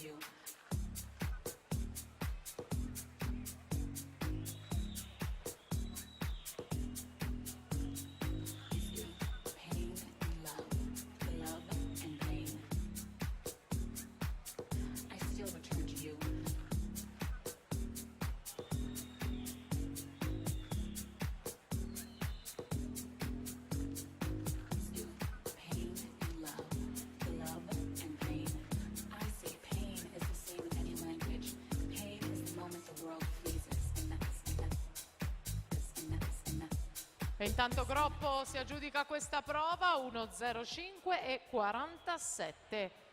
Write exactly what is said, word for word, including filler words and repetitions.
you. Is you pain and love, love and pain. I still return to you. Pain and love, love and pain. I say pain is the same in any language. Pain is the moment the world freezes, and that's, and that's, and that's, and that's. E intanto Groppo si aggiudica questa prova, uno zero cinque e quarantasette.